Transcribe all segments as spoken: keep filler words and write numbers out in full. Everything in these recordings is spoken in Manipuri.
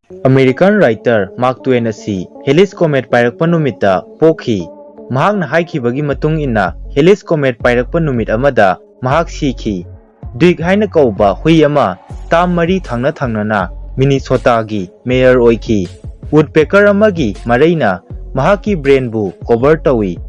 American writer Mark Twain ꯑꯁꯤ Halley's Comet ꯄꯥꯏꯔꯛꯄ ꯅꯨꯃꯤꯠꯇ ꯄꯣꯛꯈꯤ꯫ ꯃꯍꯥꯛꯅ ꯍꯥꯏꯈꯤꯕꯒꯤ ꯃꯇꯨꯡ ꯏꯟꯅ, Halley's Comet ꯄꯥꯏꯔꯛꯄ ꯅꯨꯃꯤꯠ ꯑꯃꯗ ꯃꯍꯥꯛ ꯁꯤꯈꯤ꯫ ꯗ꯭ꯋꯤꯛ ꯍꯥꯏꯅ ꯀꯧꯕ ꯍꯨꯏ ꯑꯃ ꯇꯥꯝ ꯃꯔꯤ ꯊꯪꯅ ꯊꯪꯅꯅ ꯃꯤꯅꯤꯁꯣꯇꯥꯒꯤ ꯃꯦꯌꯔ ꯑꯣꯏꯈꯤ꯫ ꯋꯨꯗꯄꯦꯀꯔ ꯑꯃꯒꯤ ꯃꯔꯩꯅ ꯃꯍꯥꯛꯀꯤ ꯕ꯭ꯔꯦꯟꯕꯨ ꯀꯣꯚꯔ ꯇꯧꯏ꯫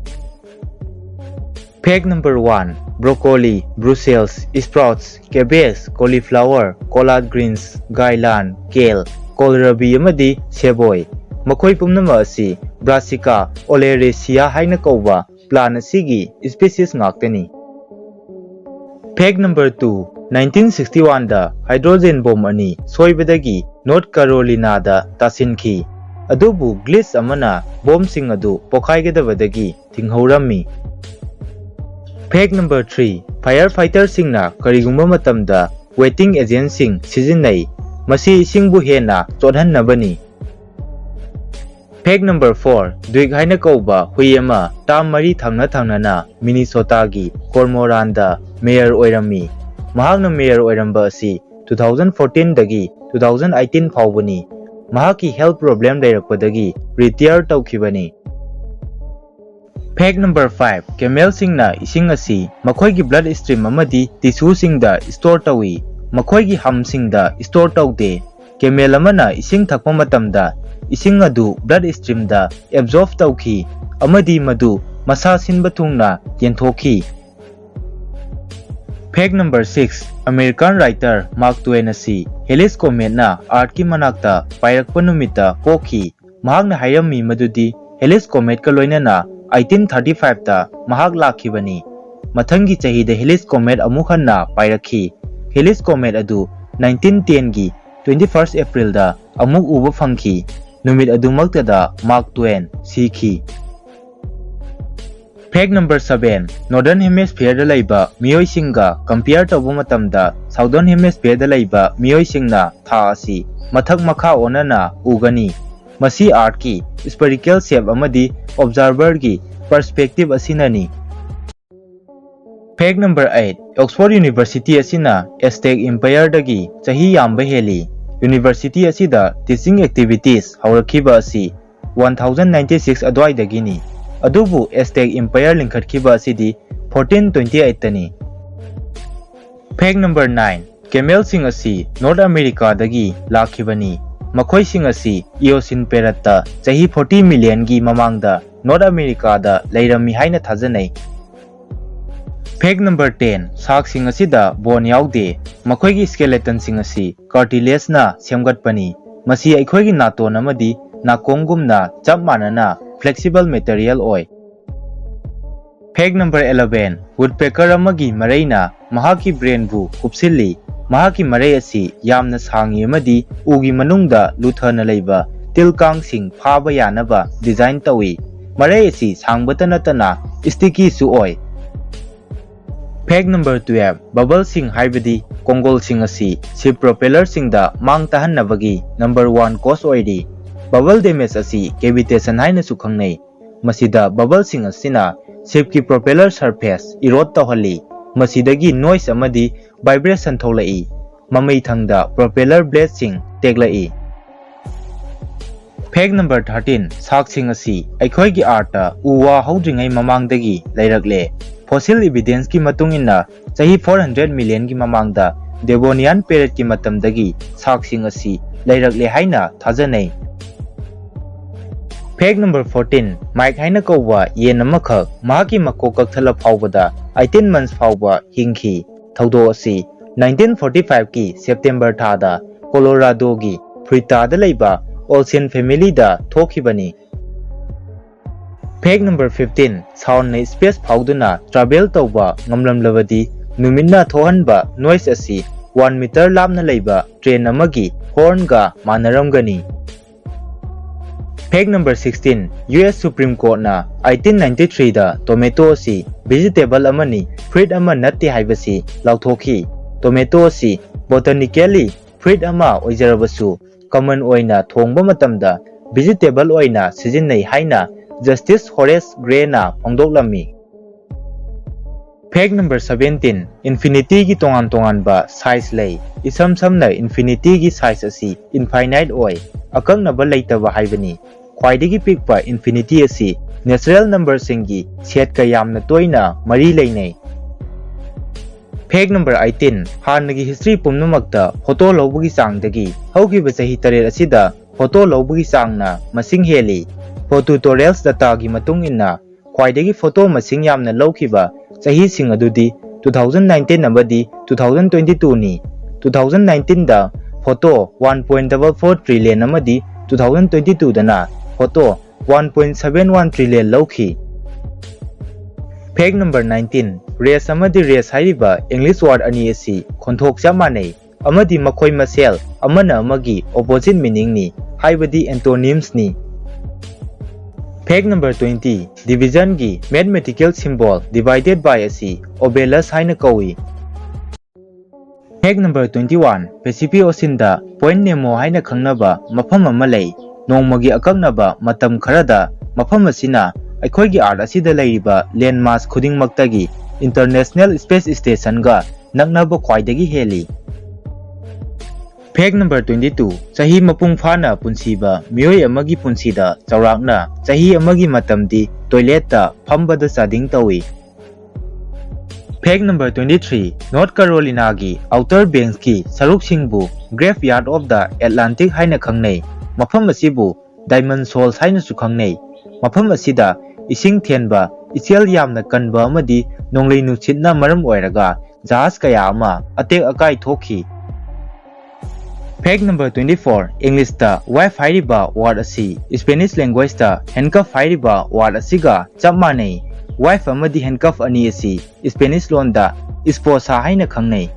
Fact number one, broccoli, Brussels sprouts, cabbage, cauliflower, collard greens, gailan, kale, kohlrabi ꯑꯃꯗꯤ ꯁꯦꯕꯣꯏ, ꯃꯈꯣꯏ ꯄꯨꯝꯅꯃꯛ ꯑꯁꯤ Brassica oleracea ꯍꯥꯏꯅ ꯀꯧꯕ ꯄ꯭ꯂꯥꯟ ꯑꯁꯤꯒꯤ ꯁ꯭ꯄꯤꯁꯤꯁ ꯉꯥꯛꯇꯅꯤ꯫ Fact number two, nineteen sixty-one ꯗ ꯍꯥꯏꯗ꯭ꯔꯣꯖꯦꯟ ꯕꯣꯝ ꯑꯅꯤ ꯁꯣꯏꯕꯗꯒꯤ ꯅꯣꯔꯠ ꯀꯥꯔꯣꯂꯤꯅꯥꯗ ꯇꯥꯁꯤꯟꯈꯤ꯫ ꯑꯗꯨꯕꯨ ꯒ꯭ꯂꯤꯆ ꯑꯃꯅ ꯕꯣꯝꯁꯤꯡ ꯑꯗꯨ ꯄꯣꯈꯥꯏꯒꯗꯕꯗꯒꯤ ꯊꯤꯡꯍꯧꯔꯝꯃꯤ꯫ Fact number three, ꯐꯥꯏꯌꯔ ꯐꯥꯏꯇꯔꯁꯤꯡꯅ ꯀꯔꯤꯒꯨꯝꯕ ꯃꯇꯝꯗ ꯋꯦꯇꯤꯡ ꯑꯦꯖꯦꯟꯁꯤꯡ ꯁꯤꯖꯤꯟꯅꯩ, ꯃꯁꯤ ꯏꯁꯤꯡꯕꯨ ꯍꯦꯟꯅ ꯆꯣꯠꯍꯟꯅꯕꯅꯤ꯫ Fact number four, ꯗ꯭ꯋꯤꯛ ꯍꯥꯏꯅ ꯀꯧꯕ ꯍꯨꯏ ꯑꯃ ꯇꯥꯝ ꯃꯔꯤ ꯊꯪꯅ ꯊꯪꯅꯅ ꯃꯤꯅꯤꯁꯣꯇꯥꯒꯤ ꯀꯣꯔꯃꯣꯔꯥꯟꯗ ꯃꯦꯌꯔ ꯑꯣꯏꯔꯝꯃꯤ꯫ ꯃꯍꯥꯛꯅ ꯃꯦꯌꯔ ꯑꯣꯏꯔꯝꯕ ꯑꯁꯤ two thousand fourteen ꯗꯒꯤ two thousand eighteen ꯐꯥꯎꯕꯅꯤ꯫ ꯃꯍꯥꯛꯀꯤ ꯍꯦꯜꯊ ꯄ꯭ꯔꯣꯕ꯭ꯂꯦꯝ ꯂꯩꯔꯛꯄꯗꯒꯤ ꯔꯤꯇꯤꯌꯔ ꯇꯧꯈꯤꯕꯅꯤ꯫ Fact number five, ꯀꯦꯃꯦꯜꯁꯤꯡꯅ ꯏꯁꯤꯡ ꯑꯁꯤ ꯃꯈꯣꯏꯒꯤ ꯕ꯭ꯂꯗ ꯁ꯭ꯇ꯭ꯔꯤꯝ ꯑꯃꯗꯤ ꯇꯤꯁꯨꯁꯤꯡꯗ ꯁ꯭ꯇꯣꯔ ꯇꯧꯏ, ꯃꯈꯣꯏꯒꯤ ꯍꯝꯁꯤꯡꯗ ꯁ꯭ꯇꯣꯔ ꯇꯧꯗꯦ꯫ ꯀꯦꯃꯦꯜ ꯑꯃꯅ ꯏꯁꯤꯡ ꯊꯛꯄ ꯃꯇꯝꯗ ꯏꯁꯤꯡ ꯑꯗꯨ ꯕ꯭ꯂꯗ ꯁ꯭ꯇ꯭ꯔꯤꯝꯗ ꯑꯦꯕꯖꯣꯔꯕ ꯇꯧꯈꯤ ꯑꯃꯗꯤ ꯃꯗꯨ ꯃꯁꯥ ꯁꯤꯟꯕ ꯊꯨꯡꯅ ꯌꯦꯟꯊꯣꯛꯈꯤ꯫ Fact number six, American writer Mark Twain ꯑꯁꯤ Halley's Cometꯅ ꯑꯥꯔꯊꯀꯤ ꯃꯅꯥꯛꯇ ꯄꯥꯏꯔꯛꯄ ꯅꯨꯃꯤꯠꯇ ꯄꯣꯛꯈꯤ꯫ ꯃꯍꯥꯛꯅ ꯍꯥꯏꯔꯝꯃꯤ ꯃꯗꯨꯗꯤ Halley's Cometꯀ ꯂꯣꯏꯅꯅ eighteen thirty-fiveꯇ ꯃꯍꯥꯛ ꯂꯥꯛꯈꯤꯕꯅꯤ꯫ ꯃꯊꯪꯒꯤ ꯆꯍꯤꯗ Halley's Comet ꯑꯃꯨꯛ ꯍꯟꯅ ꯄꯥꯏꯔꯛꯈꯤ꯫ Halley's Comet ꯑꯗꯨ nineteen tenꯒꯤ twenty-first Aprilꯗ ꯑꯃꯨꯛ ꯎꯕ ꯐꯪꯈꯤ꯫ ꯅꯨꯃꯤꯠ ꯑꯗꯨꯃꯛꯇꯗ Mark Twain ꯁꯤꯈꯤ꯫ Fact number seven, Northern Hemisphereꯗ ꯂꯩꯕ ꯃꯤꯑꯣꯏꯁꯤꯡꯒ compare ꯇꯧꯕ ꯃꯇꯝꯗ Southern Hemisphereꯗ ꯂꯩꯕ ꯃꯤꯑꯣꯏꯁꯤꯡꯅ ꯊꯥ ꯑꯁꯤ ꯃꯊꯛ ꯃꯈꯥ ꯑꯣꯟꯅꯅ ꯎꯒꯅꯤ꯫ ꯃꯁꯤ ꯑꯥꯔꯊꯀꯤ spherical shape ꯑꯃꯗꯤ observerꯒꯤ perspective ꯑꯁꯤꯅꯅꯤ꯫ Fact number eight, Oxford University ꯑꯁꯤꯅ Aztec Empireꯗꯒꯤ ꯆꯍꯤ ꯌꯥꯝꯕ ꯍꯦꯜꯂꯤ꯫ University ꯑꯁꯤꯗ teaching activities ꯍꯧꯔꯛꯈꯤꯕ ꯑꯁꯤ one thousand ninety six ꯑꯗꯨꯋꯥꯏꯗꯒꯤꯅꯤ, ꯑꯗꯨꯕꯨ Aztec Empire ꯂꯤꯡꯈꯠꯈꯤꯕ ꯑꯁꯤꯗꯤ fourteen twenty eight ꯇꯅꯤ꯫ Fact number nine, camelꯁꯤꯡ ꯑꯁꯤ North Americaꯗꯒꯤ ꯂꯥꯛꯈꯤꯕꯅꯤ꯫ ꯃꯈꯣꯏꯁꯤꯡ ꯑꯁꯤ Eocene periodꯇ ꯆꯍꯤ forty millionꯒꯤ ꯃꯃꯥꯡꯗ North Americaꯗ ꯂꯩꯔꯝꯃꯤ ꯍꯥꯏꯅ ꯊꯥꯖꯅꯩ꯫ Fact number ten, sharkꯁꯤꯡ ꯑꯁꯤꯗ bone ꯌꯥꯎꯗꯦ꯫ ꯃꯈꯣꯏꯒꯤ skeletonꯁꯤꯡ ꯑꯁꯤ cartilageꯅ ꯁꯦꯝꯒꯠꯄꯅꯤ꯫ ꯃꯁꯤ ꯑꯩꯈꯣꯏꯒꯤ ꯅꯥꯇꯣꯟ ꯑꯃꯗꯤ ꯅꯥꯀꯣꯡꯒꯨꯝꯅ ꯆꯞ ꯃꯥꯟꯅꯅ flexible material ꯑꯣꯏ꯫ Fact number eleven, woodpecker ꯑꯃꯒꯤ ꯃꯔꯩꯅ ꯃꯍꯥꯛꯀꯤ brainꯕꯨ ꯀꯨꯞꯁꯤꯜꯂꯤ꯫ ꯃꯍꯥꯛꯀꯤ ꯃꯔꯩ ꯑꯁꯤ ꯌꯥꯝꯅ ꯁꯥꯡꯏ ꯑꯃꯗꯤ ꯎꯒꯤ ꯃꯅꯨꯡꯗ ꯂꯨꯊꯅ ꯂꯩꯕ ꯇꯤꯜ ꯀꯥꯡꯁꯤꯡ ꯐꯥꯕ ꯌꯥꯅꯕ design ꯇꯧꯏ꯫ ꯃꯔꯩ ꯑꯁꯤ ꯁꯥꯡꯕꯇ ꯅꯠꯇꯅ stickyꯁꯨ ꯑꯣꯏ꯫ Fact number twelve, bubbleꯁꯤꯡ ꯍꯥꯏꯕꯗꯤ ꯀꯣꯡꯒꯣꯜꯁꯤꯡ ꯑꯁꯤ ship propellerꯁꯤꯡꯗ ꯃꯥꯡ ꯇꯥꯍꯟꯅꯕꯒꯤ number one cause ꯑꯣꯏꯔꯤ꯫ Bubble damage ꯑꯁꯤ cavitation ꯍꯥꯏꯅꯁꯨ ꯈꯪꯅꯩ꯫ ꯃꯁꯤꯗ bubbleꯁꯤꯡ ꯑꯁꯤꯅ shipꯀꯤ propeller surface erode ꯇꯧꯍꯜꯂꯤ꯫ ꯃꯁꯤꯗꯒꯤ noise ꯑꯃꯗꯤ vibration ꯊꯣꯛꯂꯛꯏ꯫ ꯃꯃꯩ ꯊꯪꯗ propeller bladeꯁꯤꯡ ꯇꯦꯛꯂꯛꯏ꯫ Fact number thirteen, sharkꯁꯤꯡ ꯑꯁꯤ ꯑꯩꯈꯣꯏꯒꯤ earthꯇ ꯎ ꯋꯥ ꯍꯧꯗ꯭ꯔꯤꯉꯩ ꯃꯃꯥꯡꯗꯒꯤ ꯂꯩꯔꯛꯂꯦ꯫ Fossil evidenceꯀꯤ ꯃꯇꯨꯡ ꯏꯟꯅ ꯆꯍꯤ four hundred millionꯒꯤ ꯃꯃꯥꯡꯗ Devonian periodꯀꯤ ꯃꯇꯝꯗꯒꯤ sharkꯁꯤꯡ ꯑꯁꯤ ꯂꯩꯔꯛꯂꯦ ꯍꯥꯏꯅ ꯊꯥꯖꯅꯩ꯫ Fact number fourteen, Mike ꯍꯥꯏꯅ ꯀꯧꯕ ꯌꯦꯟ ꯑꯃꯈꯛ ꯃꯍꯥꯛꯀꯤ ꯃꯀꯣꯛ ꯀꯛꯊꯠꯂ ꯐꯥꯎꯕꯗ eighteen months ꯐꯥꯎꯕ ꯍꯤꯡꯈꯤ꯫ ꯊꯧꯗꯣꯛ ꯑꯁꯤ nineteen forty fiveꯀꯤ September ꯊꯥꯗ Coloradoꯒꯤ Frittada ꯂꯩꯕ Olsen familyꯗ ꯊꯣꯛꯈꯤꯕꯅꯤ꯫ Fact number fifteen, soundꯅ space ꯐꯥꯎꯗꯨꯅ travel ꯇꯧꯕ ꯉꯝꯂꯝꯂꯕꯗꯤ ꯅꯨꯃꯤꯠꯅ ꯊꯣꯛꯍꯟꯕ noise ꯑꯁꯤ one meter ꯂꯥꯞꯅ ꯂꯩꯕ train ꯑꯃꯒꯤ hornꯒ ꯃꯥꯟꯅꯔꯝꯒꯅꯤ꯫ Fact number sixteen, U S Supreme Courtꯅ eighteen ninety threeꯗ tomato ꯑꯁꯤ vegetable ꯑꯃꯅꯤ, fruit ꯑꯃ ꯅꯠꯇꯦ ꯍꯥꯏꯕꯁꯤ ꯂꯥꯎꯊꯣꯛꯈꯤ꯫ Tomato ꯑꯁꯤ botanically fruit ꯑꯃ ꯑꯣꯏꯖꯔꯕꯁꯨ, common ꯑꯣꯏꯅ ꯊꯣꯡꯕ ꯃꯇꯝꯗ vegetable ꯑꯣꯏꯅ ꯁꯤꯖꯤꯟꯅꯩ ꯍꯥꯏꯅ Justice Horace Grayꯅ ꯐꯣꯡꯗꯣꯛꯂꯝꯃꯤ꯫ Fact number seventeen, infinity ꯒꯤ ꯇꯣꯉꯥꯟ ꯇꯣꯉꯥꯟꯕ size ꯂꯩ꯫ ꯏꯁꯝ ꯁꯝꯅ infinity ꯒꯤ size ꯑꯁꯤ infinite ꯑꯣꯏ, ꯑꯀꯛꯅꯕ ꯂꯩꯇꯕ ꯍꯥꯏꯕꯅꯤ꯫ ꯈ꯭ꯋꯥꯏꯗꯒꯤ ꯄꯤꯛꯄ infinity ꯑꯁꯤ natural number ꯁꯤꯡꯒꯤ set ꯀ ꯌꯥꯝꯅ ꯇꯣꯏꯅ ꯃꯔꯤ ꯂꯩꯅꯩ꯫ Fact number eighteen, ꯍꯥꯟꯅꯒꯤ history ꯄꯨꯝꯅꯃꯛꯇ photo ꯂꯧꯕꯒꯤ ꯆꯥꯡꯗꯒꯤ ꯍꯧꯈꯤꯕ ꯆꯍꯤ ꯇꯔꯦꯠ ꯑꯁꯤꯗ photo ꯂꯧꯕꯒꯤ ꯆꯥꯡꯅ ꯃꯁꯤꯡ ꯍꯦꯜꯂꯤ꯫ Phototorials data ꯒꯤ ꯃꯇꯨꯡ ꯏꯟꯅ, ꯈ꯭ꯋꯥꯏꯗꯒꯤ photo ꯃꯁꯤꯡ ꯌꯥꯝꯅ ꯂꯧꯈꯤꯕ ꯆꯍꯤꯁꯤꯡ ꯑꯗꯨꯗꯤ two thousand nineteen ꯑꯃꯗꯤ two thousand twenty two ꯅꯤ꯫ Two thousand nineteen ꯗ photo one point double four trillion ꯑꯃꯗꯤ two thousand twenty two ꯗꯅ photo one point seven one trillion ꯂꯧꯈꯤ꯫ Fact number nineteen, race ꯑꯃꯗꯤ race ꯍꯥꯏꯔꯤꯕ English word ꯑꯅꯤ ꯑꯁꯤ ꯈꯣꯟꯊꯣꯛ ꯆꯞ ꯃꯥꯟꯅꯩ ꯑꯃꯗꯤ ꯃꯈꯣꯏ ꯃꯁꯦꯜ ꯑꯃꯅ ꯑꯃꯒꯤ opposite meaning ꯅꯤ, ꯍꯥꯏꯕꯗꯤ antonyms ꯅꯤ꯫ Fact number twenty, division ꯒꯤ mathematical symbol divided by ꯑꯁꯤ obelus ꯍꯥꯏꯅ ꯀꯧꯏ꯫ Fact number twenty one, Pacific Ocean ꯗ Point Nemo ꯍꯥꯏꯅ ꯈꯪꯅꯕ ꯃꯐꯝ ꯑꯃ ꯂꯩ꯫ ꯅꯣꯡꯃꯒꯤ ꯑꯀꯛꯅꯕ ꯃꯇꯝ ꯈꯔꯗ ꯃꯐꯝ ꯑꯁꯤꯅ ꯑꯩꯈꯣꯏꯒꯤ earth ꯑꯁꯤꯗ ꯂꯩꯔꯤꯕ land mass ꯈꯨꯗꯤꯡꯃꯛꯇꯒꯤ International Space Station ꯒ ꯅꯛꯅꯕ ꯈ꯭ꯋꯥꯏꯗꯒꯤ ꯍꯦꯜꯂꯤ꯫ Fact number twenty two, ꯆꯍꯤ ꯃꯄꯨꯡ ꯐꯥꯅ ꯄꯨꯟꯁꯤꯕ ꯃꯤꯑꯣꯏ ꯑꯃꯒꯤ ꯄꯨꯟꯁꯤꯗ ꯆꯥꯎꯔꯥꯛꯅ ꯆꯍꯤ ꯑꯃꯒꯤ ꯃꯇꯝꯗꯤ toilet ꯇ ꯐꯝꯕꯗ ꯆꯥꯗꯤꯡ ꯇꯧꯏ꯫ Fact number twenty three, North Carolina ꯒꯤ Outer Banks ꯀꯤ ꯁꯔꯨꯛꯁꯤꯡꯕꯨ Graveyard of the Atlantic ꯍꯥꯏꯅ ꯈꯪꯅꯩ꯫ ꯃꯐꯝ ꯑꯁꯤꯕꯨ Diamond Shoals ꯍꯥꯏꯅꯁꯨ ꯈꯪꯅꯩ꯫ ꯃꯐꯝ ꯑꯁꯤꯗ ꯏꯁꯤꯡ ꯊꯦꯟꯕ, ꯏꯆꯦꯜ ꯌꯥꯝꯅ ꯀꯟꯕ ꯑꯃꯗꯤ ꯅꯣꯡꯂꯩ ꯅꯨꯡꯁꯤꯠꯅ ꯃꯔꯝ ꯑꯣꯏꯔꯒ ꯖꯍꯥꯖ ꯀꯌꯥ ꯑꯃ ꯑꯇꯦꯛ ꯑꯀꯥꯏ ꯊꯣꯛꯈꯤ꯫ Fact number twenty four, English ꯇ wife ꯍꯥꯏꯔꯤꯕ word ꯑꯁꯤ Spanish language ꯇ handcuff ꯍꯥꯏꯔꯤꯕ word ꯑꯁꯤꯒ ꯆꯞ ꯃꯥꯟꯅꯩ꯫ Wife ꯑꯃꯗꯤ handcuff ꯑꯅꯤ ꯑꯁꯤ Spanish ꯂꯣꯟꯗ esposa ꯍꯥꯏꯅ ꯈꯪꯅꯩ꯫